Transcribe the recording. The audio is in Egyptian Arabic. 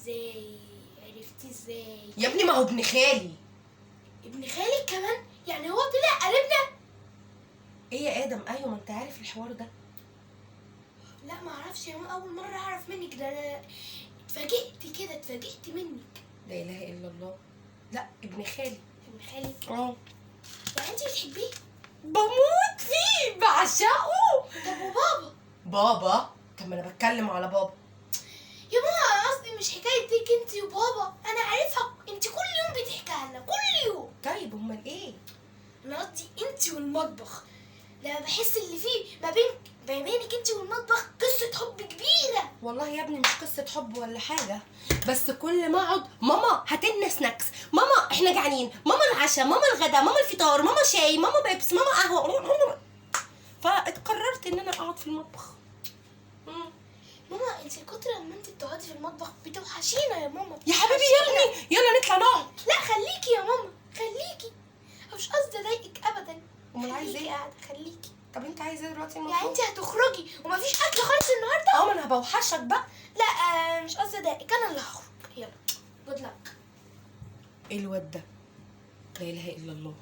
ازاي؟ عرفتي ازاي؟ يا ابني ما هو ابن خالي. ابن خالك كمان؟ يعني هو طلع قريبنا؟ ايه يا ادم؟ ايوه ما انت عارف الحوار ده. لا ما اعرفش يا ماما، اول مرة اعرف منك ده. انا اتفاجئت كده، اتفاجئت منك. لا اله الا الله. لا ابن خالي. ابن خالك؟ اه. يعني انت بتحبيه؟ بموت فيه، بعشقه. طب وبابا؟ بابا؟ طب ما انا بتكلم على بابا. يا ماما قصدي مش حكايتك انت وبابا، انا عارفها، انت كل يوم بتحكيها لنا كل يوم. طيب امال ايه؟ انا قصدي انت والمطبخ، لما بحس اللي فيه ما بينك انت والمطبخ قصة حب كبيرة. والله يا ابني مش قصة حب ولا حاجة، بس كل ما اقعد ماما هاتلنا snacks، ماما احنا جعانين، ماما العشاء، ماما الغدا، ماما الفطار، ماما شاي، ماما بيبس، ماما قهوة، فاتقررت ان انا اقعد في المطبخ. ماما انت كتر لما انت بتقعدي في المطبخ بتوحشينا يا ماما. يا حبيبي يا ابني يلا نطلع نقعد. لا خليكي يا ماما خليكي، مش قصدي اضايقك ابدا. امال عايزه خليكي ايه؟ قاعدة خليكي. طب انت عايزه ايه دلوقتي؟ يعني انت هتخرجي ومفيش اكل خالص النهارده؟ اه ما انا هبوحشك بقى. لا مش قصدي اضايقك، انا اللي هخرج. يلا good luck. ايه الواد ده؟ لا اله الا الله.